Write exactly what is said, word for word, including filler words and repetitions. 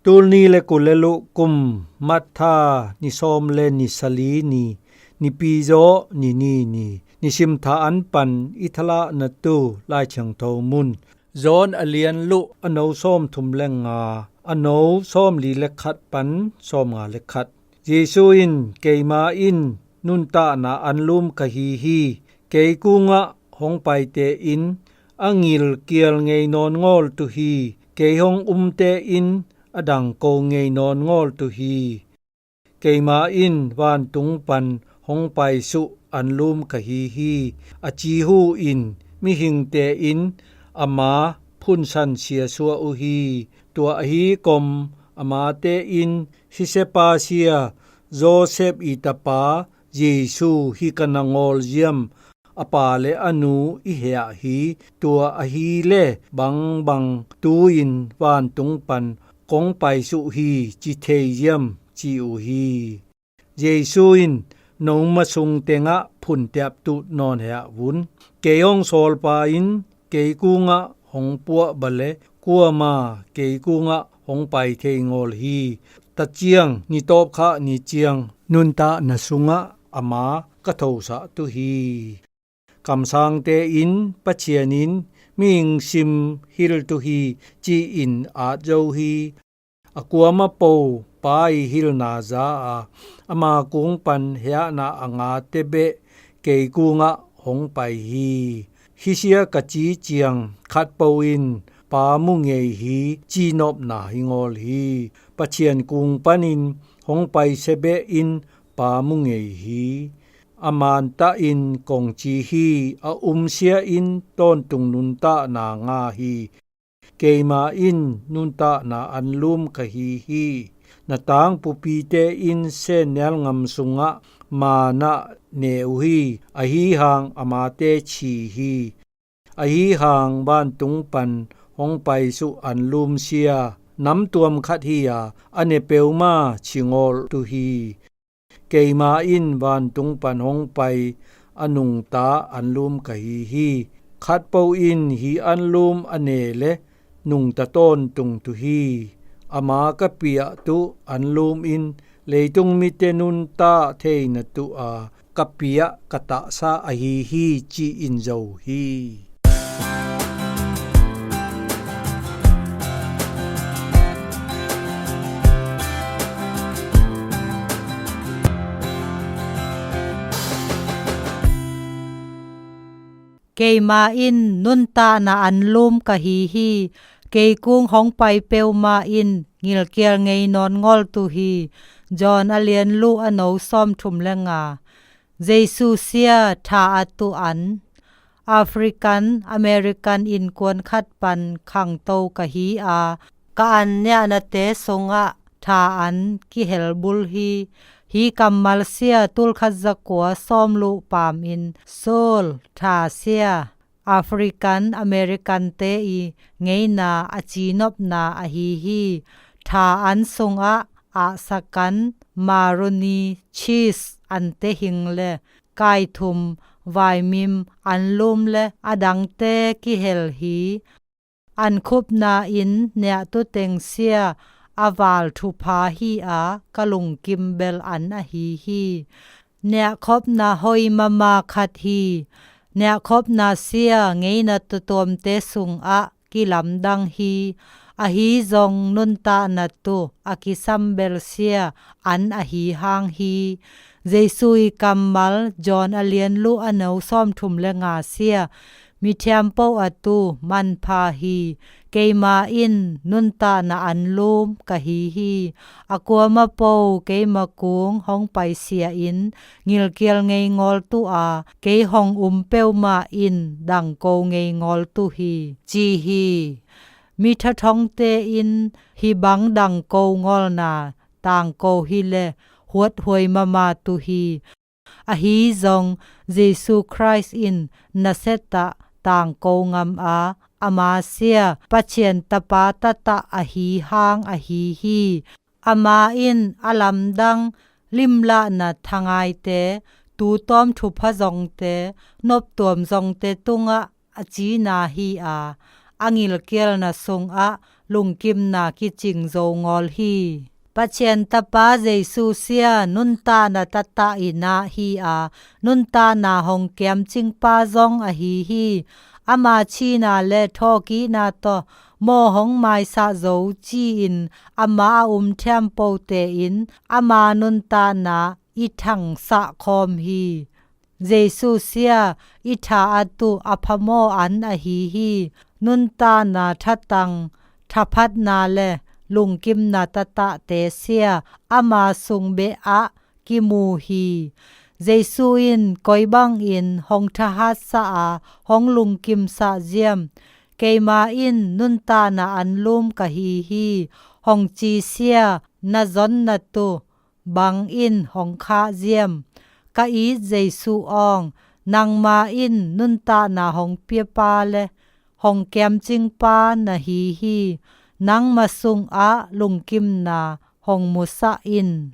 Tul ni le kul le luh kum, March tha ni sawm le ni sali ni, Nipi zaw ni ni ni, nisim tha an pan i thalahnatu Lai Thiangtho mun. John a lian luh a no sawm thum le nga, a no sawm li le khat pan sawm nga le khat. Jesu in, "Keima in nuntakna anlum ka hi hi. Kei kungah hong paite in a ngilkial ngei nawn ngawl tu hi. Kei hong umte in a dangko ngei nawn ngawl tu hi. Keima in vantung pan hong paisuh anlum ka hi hi," a ci hu in mihingte in ama phunsan siasuah uh hi. Tua ahi kom amate in, "Sisepa sia, Joseph i tapa Jesu hi ka na ngawl ziam, a pa le a nu i heh hi. Tua ahi le bangbang tu-in vantung pan kong paisuh hi ci thei ziam?" ci uh hi. Jesu in, "Noma sung tengah phuntiap tuh nawn heh vun. Kei hong sawlpa in kei kungah hong puah bale kuama kei kungah hong pai thei ngawl hi. Taciang ni tawpkhah ni ciang nuntakna sungah ama ka thosah tu hi. Kamsangte in Pathian in mihing sim hil tu hi ci-in at zo hi. A kuama po Pa i hilna za a, ama kung pan hehna a ngate beh kei kungah hong pai hi. Hih sia ka ci ciang khatpo in Pa mu ngei hi ci nopna hi ngawl hi. Pathian kung panin hong paise beh in Pa mu ngei hi. A mantahin kong ci hi, a umsia in tawntung nuntakna ngah hi. Keima in nuntakna anlum ka hi hi. Na tangpupite in Sehnel ngam sungah manna ne uh hi. Ahi hang amate thi hi. Ahi hang vantung pan hong paisuh anlum sia, namtuam khat hi a, a ne peuhmah thi ngawl tu hi. Keima in vantung pan hong pai a nungta anlum ka hi hi. Khatpo in hih anlum a ne le nungta tawntung tu hi. Ama ka piah tuh anlum in leitung mite nuntak theina tuh a ka piah ka tahsa ahi hi ci-in zo hi." Keima in nuntakna anlum ka hi hi. Kei kung hong pai peuhmah in ngilkial ngei nawn ngawl tu hi. John a lian luh a no sawm thum le nga. Jesu sia tha a tuh an. African American innkuan khat pan khangto ka hi a, ka an niahnate sungah tha an kihel bul hi. Hih kammal sia tul khat za kua sawm luh pam in Seoul tha sia, African American te i ngeina a cinopna ahi hi. Tha an sungah ahsakan, maroni, cheese ante hing le kaithum, vaimim, anlum le adangte kihel hi. An khupna in niahtu teng sia a val thupha hi a, ka lungkim bel an ahi hi. Niahkhopna hoi mahmah khat hi. Niahkhopna sia ngeina tuamtuamte sungah kilamdang hi. Ahi zong nuntakna tuh a kisam bel sia an ahi hang hi. Jesu i kammal John a lian luh a no sawm thum le nga sia, mithiam po a tuh manpha hi. Keima in nuntakna anlum ka hi hi. A kuama po keima kung hong paisia in ngilkial ngei ngawl tuh a, kei hong um peuhmah in dangko ngei ngawl tuh hi ci hi. Mi thathongte in hih bang dangko ngawlna tangko hi le huathuai mahmah tuh hi. Ahi zong Jesu Khrist in nasia tah tangko ngam a, ama sia Pathian tapa taktak ahi hang ahi hi. Ama in a lamdang limlahna thangaite, tutawm thupha zongte, noptuam zongte tungah a cina hi a, a ngilkialna sungah lungkimna kicing zo ngawl hi. Pathian Tapa Jesu sia nuntakna tatah in ah hi a, nuntakna hong kiamcingpa zong ahi hi. Ama thina le thawhkikna tawh maw hong maisak zo ci-in amah a um thiampote in ama nuntakna i thangsak khawm hi. Jesu sia i tha a tuh a phamaw an ahi hi. Nuntakna thatang thaphatna le lungkimna tatahte sia ama sung beh ah kimu hi. Jesu in koi bangin hong thahatsah a hong lungkimsah ziam? Keima in nuntakna anlum ka hi hi, hong ci sia na zonna tuh bangin hong khah ziam? Ka it Jesu awng, nangma in nuntakna hong piapa le hong kiamcingpa na hi hi. Nangma sungah lungkimna hong musah in.